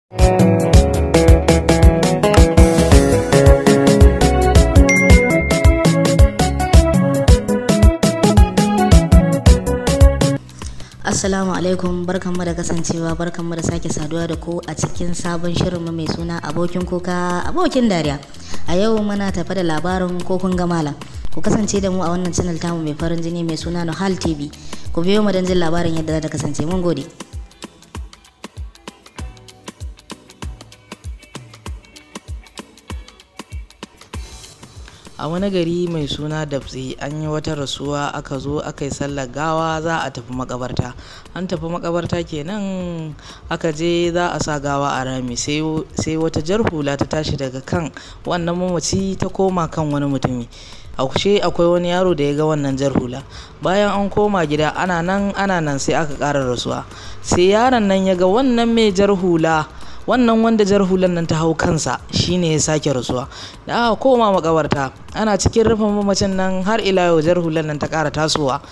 Assalamu alaikum, barkanmu da kasancewa, barkanmu da sake saduwa da ku a cikin sabon shirinmu mai suna Abokin Kuka Abokin Dariya. A yau muna tafe da labarin Ko Kun Ga Malam. Ku kasance da mu a wannan channel tamu mai farin jini mai suna Nuhal TV. Ku biyo mu don jin labarin yadda za ta kasance. Mun gode. A wani gari mai suna Dabtsi an yi wata rasuwa, aka zo aka yi sallar gawa, za a tafi makabarta. An tafi makabarta kenan, aka je za a sa gawa a rami, sai wata jar hula ta tashi daga kan wannan mamaci ta koma kan wani mutumi. Ashe akwai wani yaro da ya ga wannan jar hula. Bayan an koma gida, ana nan ana nan, sai aka ƙara rasuwa. Sai yaron nan ya ga wannan mai jar hula, wannan wanda jar hulan nan ta hau kansa, shine ya sake rasuwa. Da aka koma makabarta, ana cikin rufe mamacin nan, har ila yau jar hulan nan ta ƙara tasowa,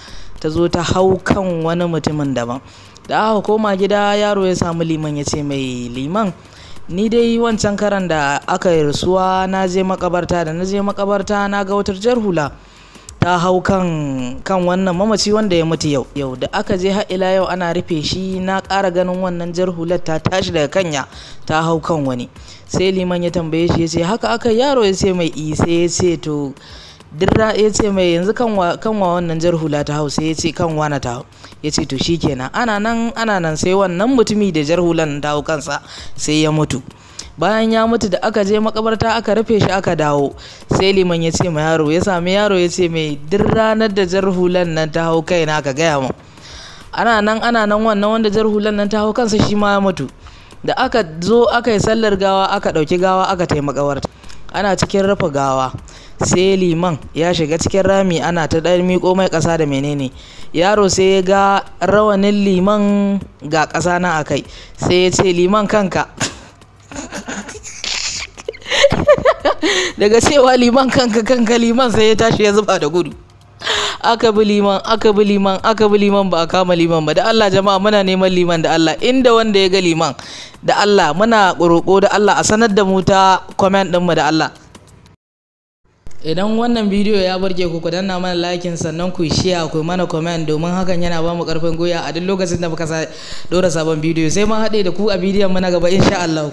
ta zo ta hau kan wani mutumin daban. Da aka koma gida, yaro ya samu liman, ya ce mai, "Liman, ni dai wancan karan da aka yi rasuwa na je makabarta, da na je makabarta na ga wata jar hula ta hau kan wannan mamaci wanda ya mutu yau. Yau da aka je har ila yau ana rufe shi, na ƙara ganin wannan jar hular ta tashi daga kanya ta hau kan wani." Sai liman ya tambaye shi, ya ce, "Haka aka?" Yaro ya ce mai, "I." Sai ya ce, "To dirra," ya ce mai, "yanzu kan wa wannan jar hula ta hau?" Sai ya ce, "Kan wana ta hau." Ya ce, "To shikenan." Ana nan ana nan, sai wannan mutumi da jar hulan ta hau kansa sai ya mutu. Bayan ya mutu, da aka je makabarta aka rufe shi aka dawo, sai liman ya ce ma yaro, ya sami yaro ya ce mai, "Duk ranar da jar hulan nan ta hau kaina ka gaya min." Ana nan ana nan, wannan wanda jar hulan nan ta hau kansa shi ma ya mutu. Da aka zo aka yi sallar gawa, aka ɗauki gawa aka tai makabarta, ana cikin rufe gawa, sai liman ya shiga cikin rami, ana ta ɗan miƙo mai ƙasa da menene. Yaro sai ya ga rawanin liman ga ƙasa na a kai, sai ya ce, "Liman, kanka." Daga cewa, "Liman, kanka, kanka," liman sai ya tashi ya zuba da gudu. Aka bi liman, aka bi liman, aka bi liman, ba a kama liman ba. Da Allah jama'a, muna neman liman. Da Allah, inda wanda ya ga liman, da Allah muna roƙo, da Allah a sanar da mu ta comment ɗinmu, da Allah. Idan wannan bidiyo ya burge ku, ku danna mana like, sannan ku share, ku mana comment, domin hakan yana ba mu karfin gwiwa a duk lokacin da muka dora sabon bidiyo. Sai mun haɗe da ku a bidiyon mu na gaba, insha Allah.